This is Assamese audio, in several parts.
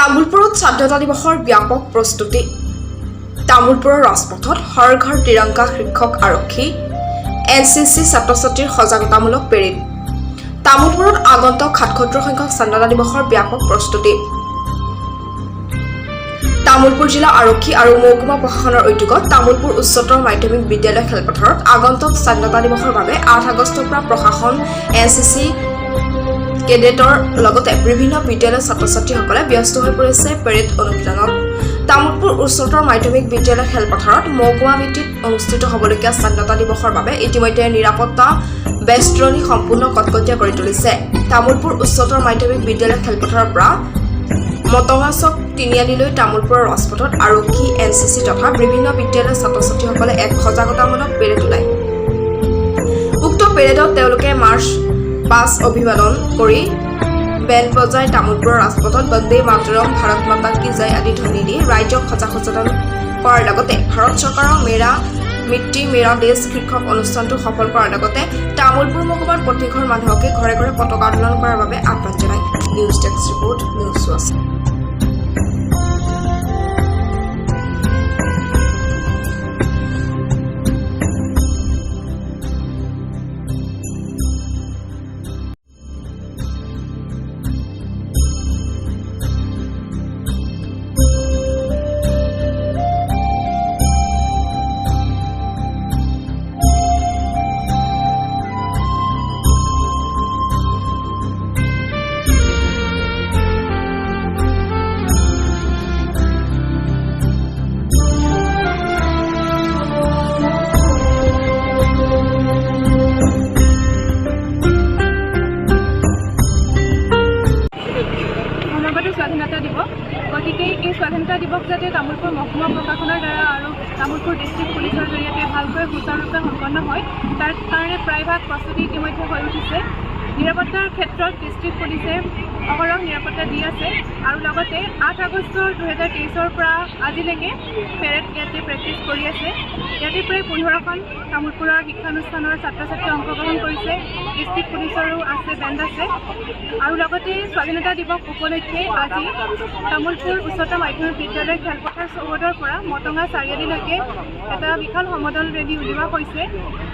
তামুলপুৰত স্বাধীনতা দিৱসৰ ব্যাপক প্ৰস্তুতি। তামুলপুৰৰ ৰাজপথত হৰ ঘৰ তিৰংগা শিক্ষক, আৰক্ষী, এনচিচি ছাত্ৰ ছাত্ৰীৰ সজাগতামূলক পেৰেড। তামুলপুৰত আগন্তুক 77 সংখ্যক স্বাধীনতা দিৱসৰ ব্যাপক প্ৰস্তুতি। তামুলপুৰ জিলা আৰক্ষী আৰু মহকুমা প্ৰশাসনৰ উদ্যোগত তামুলপুৰ উচ্চতৰ মাধ্যমিক বিদ্যালয় খেলপথাৰত আগন্তুক স্বাধীনতা দিৱসৰ বাবে 8 আগষ্টৰ পৰা প্ৰশাসন, এনচিচি কেডেটৰ লগতে বিভিন্ন বিদ্যালয়ৰ ছাত্ৰ ছাত্ৰীসকলে ব্যস্ত হৈ পৰিছে পেৰেড অনুশীলনত। তামুলপুৰ উচ্চতৰ মাধ্যমিক বিদ্যালয় খেলপথাৰত মহকুমা ভিত্তিত অনুষ্ঠিত হ'বলগীয়া স্বাধীনতা দিৱসৰ বাবে ইতিমধ্যে নিৰাপত্তা বেষ্টৰণী সম্পূৰ্ণ কটকটীয়া কৰি তুলিছে। তামুলপুৰ উচ্চতৰ মাধ্যমিক বিদ্যালয় খেলপথাৰৰ পৰা মটঙাচক তিনিআলিলৈ তামুলপুৰৰ ৰাজপথত আৰক্ষী, এনচিচি তথা বিভিন্ন বিদ্যালয়ৰ ছাত্ৰ ছাত্ৰীসকলে এক সজাগতামূলক পেৰেড ওলায়। উক্ত পেৰেডত তেওঁলোকে মাৰ্চ পাষ্ট অভিবাদন কৰি বেণ্ড বজাই তামুলপুৰৰ ৰাজপথত বন্দে মাতৰম, ভাৰত মাতা কি জয় আদি ধ্বনি দি ৰাইজক সজাগ সচেতন কৰাৰ লগতে ভাৰত চৰকাৰৰ মেৰা মিট্টি মেৰা দেশ শীৰ্ষক অনুষ্ঠানটো সফল কৰাৰ লগতে তামুলপুৰ মহকুমাৰ প্ৰতিঘৰ মানুহকে ঘৰে ঘৰে পতাকা উত্তোলন কৰাৰ বাবে আহ্বান জনায়। News desk report, news watch. সমাগত স্বাধীনতা দিৱস, গতিকে এই স্বাধীনতা দিৱস যাতে তামোলপুৰ মহকুমা প্ৰশাসনৰ দ্বাৰা আৰু তামোলপুৰ ডিষ্ট্ৰিক্ট পুলিচৰ জৰিয়তে ভালকৈ সুচাৰুৰূপে সম্পন্ন হয়, তাৰ কাৰণে প্ৰায়ভাগ প্ৰস্তুতি ইতিমধ্যে হৈ উঠিছে। নিৰাপত্তাৰ ক্ষেত্ৰত ডিষ্ট্ৰিক্ট পুলিচে অহৰহ নিৰাপত্তা দি আছে আৰু লগতে 8 আগষ্টৰ 2023ৰ পৰা আজিলৈকে পেৰেড ইয়াতে প্ৰেক্টিচ কৰি আছে। ইয়াতে প্ৰায় 15খন তামোলপুৰৰ শিক্ষানুষ্ঠানৰ ছাত্ৰ ছাত্ৰীয়ে অংশগ্ৰহণ কৰিছে। ডিষ্ট্ৰিক্ট পুলিচৰো আছে, বেণ্ড আছে আৰু লগতে স্বাধীনতা দিৱস উপলক্ষে আজি তামোলপুৰ উচ্চতৰ মাধ্যমিক বিদ্যালয় খেলপথাৰ চৌহদৰ পৰা মটঙা চাৰিআলিলৈকে এটা বিশাল সমদল ৰেলী উলিওৱা হৈছে,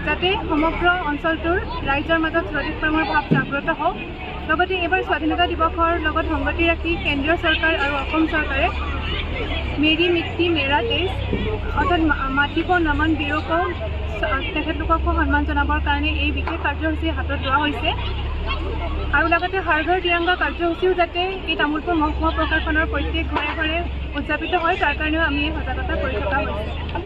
যাতে সমগ্ৰ অঞ্চলটোৰ ৰাইজৰ মাজত স্বদেশ প্ৰেমৰ ভাৱ জাগ্ৰত হওক। লগতে এইবাৰ স্বাধীনতা দিৱসৰ লগত সংগতি ৰাখি কেন্দ্ৰীয় চৰকাৰ আৰু অসম চৰকাৰে মেৰী মিট্টি মেৰা দেশ, অৰ্থাৎ মাটি কো নমন বীৰো কো, তেখেতলোককো সন্মান জনাবৰ কাৰণে এই বিশেষ কাৰ্যসূচী হাতত লোৱা হৈছে। আৰু লগতে হৰ ঘৰ তিৰংগা কাৰ্যসূচীও যাতে এই তামোলপুৰ মহকুমা প্ৰশাসনৰ প্ৰত্যেক ঘৰে ঘৰে উদযাপিত হয়, তাৰ কাৰণেও আমি এই সজাগতা কৰি থকা হৈছে।